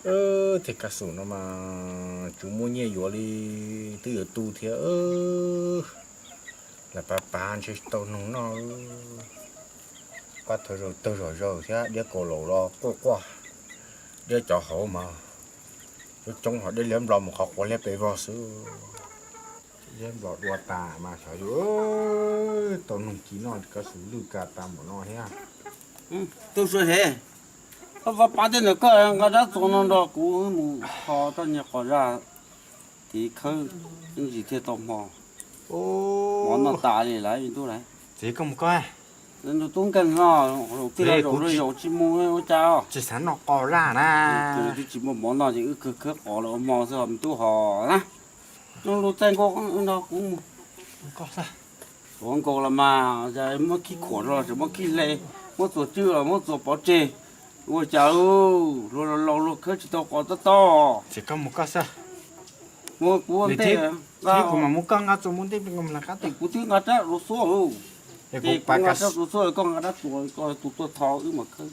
Tej kas xum no mas tsis muaj nyiaj yuav li, twb yuav tu thiab. Lam pav pav ntshe tau noog noj. Pab thaum zaus tawg zom zaws thiab, diab kaus laum los quaj quaj, diab cov hauv mas coob coob, ho diab liab nplos mus qhov quav liab pes vog xwb. Liab nplos dua tas mas xyov yus tau noog ci noj kas xum lwj kas tas npaum no thiab. Tub Suav Hev, koj pab pab tej ntawm koj nqa rab txuas no nrog kuv mus kho txoj niag qos zaj tiv khawb, ib ntsis thiaj tau hmo. Mov noj tas li lawm me tub lawm. Txiv, koj mus koj. Nws tub nkeeg no, zaum twg los zaum, zaum tsis mus ua cas. Tsis xav noj qos zaj na. Twb tsis muaj mov noj ces wb khawb khawb qos los ua hmo xwb os me tub hos na. Nyob lub caij nkaus wb nrog kuv mus. Tuav nkaus los mas, muab khib khuam los tseem muab khib hle, muab txuas cwj los muab txuas pov tseg. Ua cas luag laus luag khawb tsis tau qos tob tob. Txiv, koj mus koj xwb. Mus kuv ua ntej, kuv mam mus koj nqa txuas mus ntej. Kuv twb nqa rab txuas xuab, ces kuv nqa rab txuas xuab, koj nqa rab txuas, koj tus tuaj tho wb mam khawb.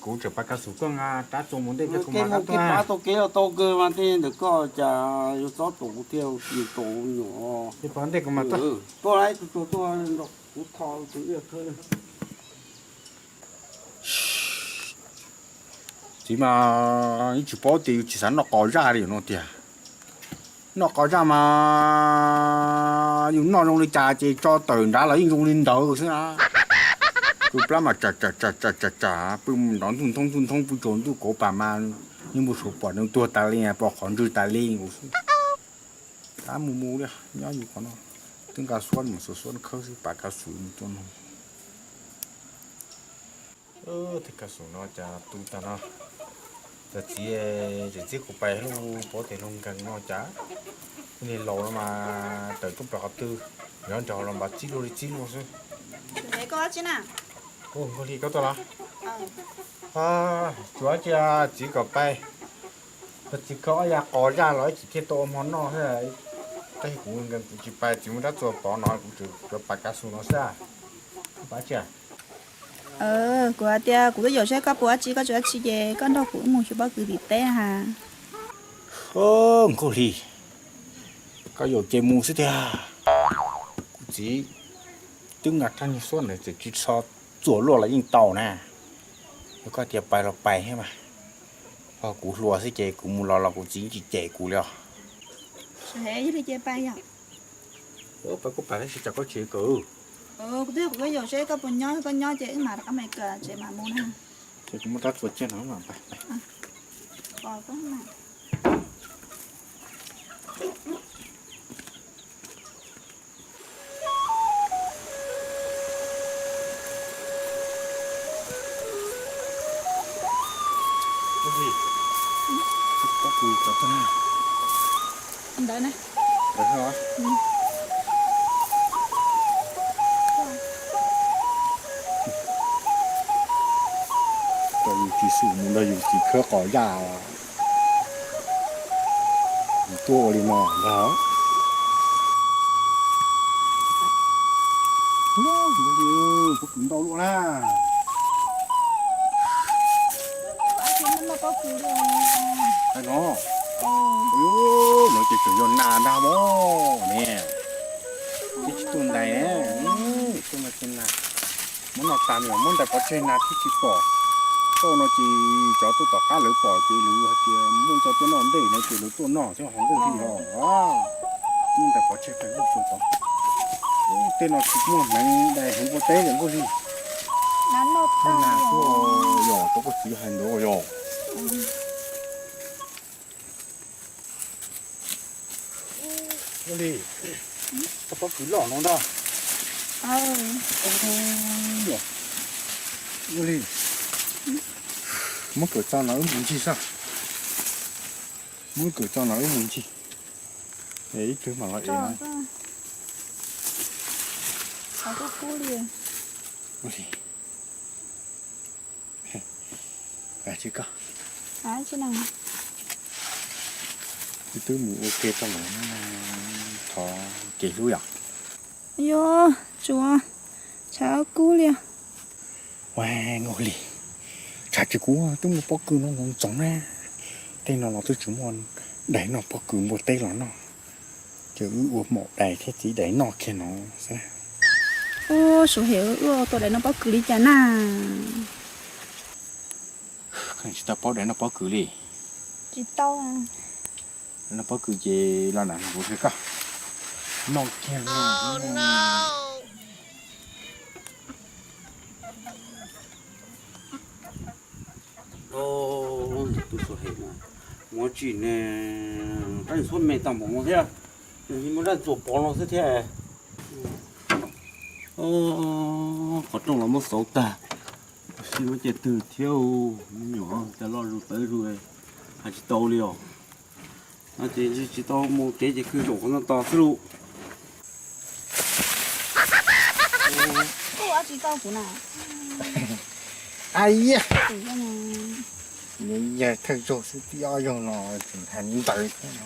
Kuv tseem pab kas xum, koj nqa rab txuas mus ntej thiab, kuv mam rab txuas. Pab tau kev los tau kawg mas tej ntawm koj cas yuav txob rau kuv thiab, yus rau nyuam. Ces pab ntej kuv mam tuaj. Tuaj, tus tuaj tuaj nrog kuv tho tus ib khawb. Txiv mas yeej tsis paub tias yus tsis xav noj qos zaj li no tiag. Noj qos zaj mas yus noj zoo li cas ces tso tawm nrad los yeej zoo li ntawd xwb na. Tus plab mas tsam tsam tsam tsam tsam, pw nrov ntuj nthoob ntuj nthoob, pw tsaus ntuj kauv pam mas yeej mus suav pom neeg tuag tas li, pom qhov ntswg tas li xwb. Tab mus mus li, nyob yus qhov no twb nqa xuab mus xuab xuab khawb xwb, pab kas xum mus tuaj no. Tej kas xum no cas tu tag no. Txiv, txiv txib kuv pais lub pob tes lub nkeeg no cas, niag laus no mas tawm tuaj pem qhov twg, nyob nrog los npaj txib luaj li txib luaj xwb. Nkauj Hli, koj tuaj los? Tsuav cia txiv kom pais, txiv kho ob yav qos zaj los ib chim thiaj tau ua hmo noj xwb. Tab sis kuv nkeeg kuv tsis pais, txiv muab rab txuas pov no, kuv tsuas pais kas xum no xwb. Pab tsi? Kuv hais tias kuv tuaj yaum saib koj puas dab tsi, koj tsis dab tsi ces koj nrog kuv mus xyuas pob kws tim teb ha. Nkauj Hli, koj yaum ces mus xwb tiag. Kuv txiv twb nqa rab niag xuab ntawd txawm tsis txhob txuas luaj los yeej tau na. Yog koj tias pais los pais thiab mas, ho kuv hluas xwb ces kuv mus los los kuv txiv tsis cem kuv li os. Pais kuj pais tab sis cas koj tsis kawm? Kuv twb yog kuv yuav yaum seb koj puas nyob, koj nyob ces wb mam rov qab mus kawm tsev mam mus na. Ces kuv muab rab txuas cia no mam pais. Ntawd na. Yus tsis xum mus nrog yus txiv khawb qos zaj, yus tuaj ua li no ntag. Li, pob kws ntau luaj na. No, no ces tseem yog nas ntag mog ne. Twb tsis tuaj ntais, tuaj no ces nas. Muab no tas nws muab ntais pov tseg nas thiaj tsis pom. Tau no ces cov tuaj tom qab lawv pom ces lawv hais tias muaj cov tuaj noj ntej no ces lawv tuaj noj thiab ho Nkauj Hli os. Muab ntais pov tseg pais Nkauj Hli tod. Tej no tsis muaj hneev dai heev ua teb li Nkauj Hli. Muaj nas tuaj yog tau koj txiv hais ntawd yog. Nkauj Hli, koj pob kws loj no ntag. Nkauj Hli, muab kawm txog no wb mus ncig xwb. Muab kawm txog no wb mus ncig. Ib pliag mam los ev no. Nkauj Hli, tsis koj, wb twb mus ua ke tau lawm, thov kev hlub yom. Yog, tsuav, tshav kub li. Ua, Nkauj Hli, tshav tsis kub, twb muaj pob kws no ntxoov ntxoov na. Tej no los twb tsis muaj dais noj pob kws npua teb los noj, ces wb ua maum dais thiab txiv dais noj kiag no xwb. Ub, Suav Hem, wb ua tau dais noj pob kws li cas na? Tsis tau paub dais noj pob kws li. Tsis tau. Dais noj pob kws ces los nram no kuv qhia koj noj kiag no. Tus Suav Hem na, muaj tsis ne, rab xuab me tag npaum no thiab, nws muaj rab txuas pov no xwb thiab. Qhov rooj los muab xauv tag, tab sis muab cia twg thiab, me nyuam cas loj zus tawv zus, hais tsis tau li os. Ces tsis tau mus kev ces khwv zaum qhov no tos xwb lauj. Ua tsis tau kuv na. Ai ya, yog thawj zaug xwb, tib ob zaug no tseem hais ntawd thiab no.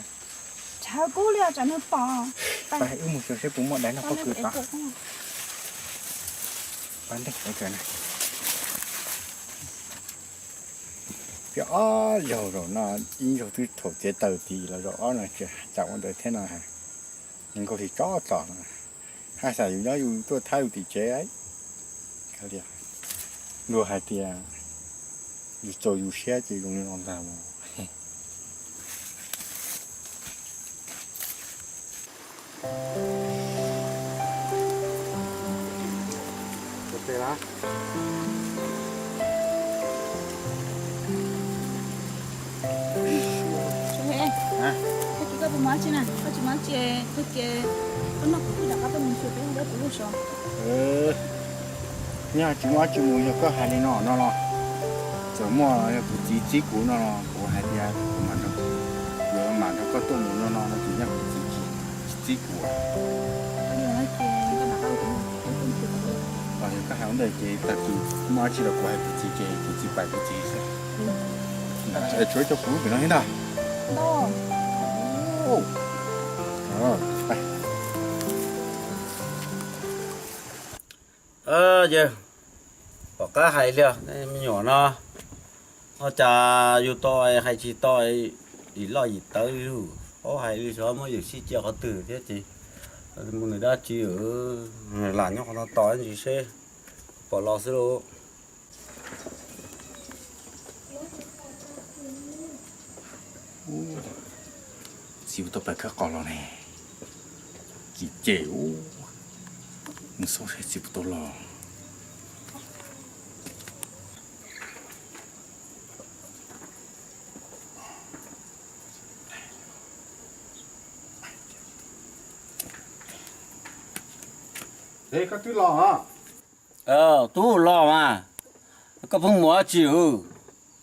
Tshav kub li tsam nws pom. Wb mus xyuas seb puas muaj dais noj pob kws tod. Peb ob zaug zaum no, ib zaug twb thaum txiav taws tid los zaum ob no tseem cas ua ntawd thiab no. Niag Nkauj Hli tsob txom no, haj xav yus nyob yus tuaj thab yus tim tsev. Luag hais tias yus txaus yus siab ces zoo li no ntag. Koj tsis, koj puas mus dab tsi na? Koj tsis mus dab tsi, koj cia koj noj kuv twb rov qab tuaj mus xyuas peb ua dab tsi lub zos. Yog tsis muaj dab tsi mus, yog koj hais li no no los, txawm muaj yog kuv txiv txib kuv no los kuv hais tias kuv mam nrog, kuv mam nrog koj tuaj mus no no no ces yog kuv txiv tsis txib kuv. Yog koj hais ua ntawd ces tag kis muaj dab tsi los kuv hais kuv txiv ces kuv txiv pais kuv txiv xwb. Tshuav cov kuv pem no thiab ntag. Yawg, pom qab hais li me nyuam no, ua cas yus tau hais tsis tau, yim loj yim tawv li lug, paub hais li xyov muab yawm sij cia qhov twg thiab ces mus nws dab tsi, lam nyob qhov no tos ntsis seb pom los xwb lauj. Txiv puas tau pais khawb qos los ne? Kim cem ub, mus xauj seb txiv puas tau los. Koj twb los? Tub los mas, koj pheej mus dab tsi?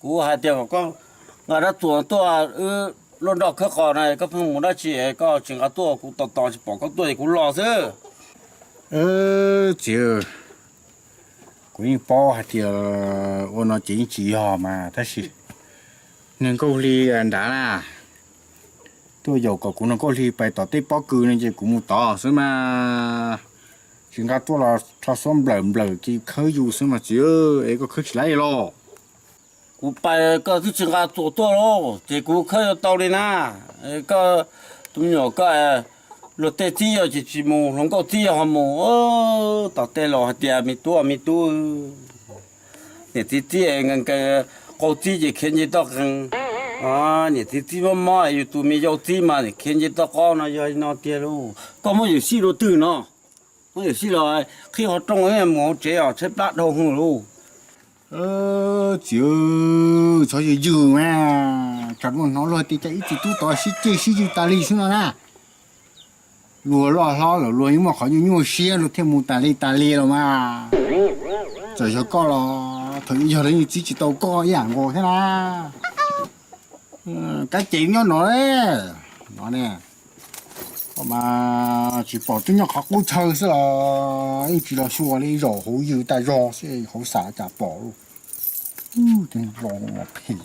Kuv hais tias kom koj nqa rab txuas tuaj wb luaj nroj khawb qos na, koj pheej mus dab tsi? Koj tsis nqa tuaj, kuv tos tos tsis pom koj tuaj es kuv los xwb. Txiv, kuv yeej paub hais tias ua no ces yeej tsis yog mas tab sis niag Nkauj Hli nrad na tuaj yaum kom kuv nrog Nkauj Hli pais tom tej pob kws no ces kuv mus tod xwb mas. Tsis nqa tuaj los rho xuab nplawm nplawm ces khawb yus xwb mas txiv, es koj khawb tsis laib los? Kuv pais koj twb tsis nqa txuas tuaj los ces kuv khawb yuav tau li na. Koj tus me nyuam koj luag tej txib yog ces tsis mus, hluas nkauj txib yog ho mus. Tom tej laus hais tias me tub me tub, niam txiv txib nkees nkees, qaug txib ces khiav nce toj qees, niam txiv txib mob mob, yus tus me yau txib mas khiav nce toj qaub no yog li no tiag lauj. Koj muab yawm sij rau twg no? Muab yawm sij los qhib qhov rooj mus hauv tsev os, tshaib plab dhau hwv lauj. Txiv, txhob yws yws mas, tsam muaj hnov luag tias cas ib txiv tub tod sib ceg sib ywg tas li xwb no na. Luag loj hlob lawm luag yeej muaj qhov nyuaj nyuaj siab luag thiaj mus tas li tas li los mas. Txawm yog koj los thaum ub yog lawv yeej txib tsis tau koj ib yam nkaus thiab na. Kab ces nyob no, no ne, mas tsis pom twb nyob qhov qub chaw xwb los yeej tsis los xyuas li, zaum hauv yws tas zog xwb hauv xav cas pom lauj. Los phem.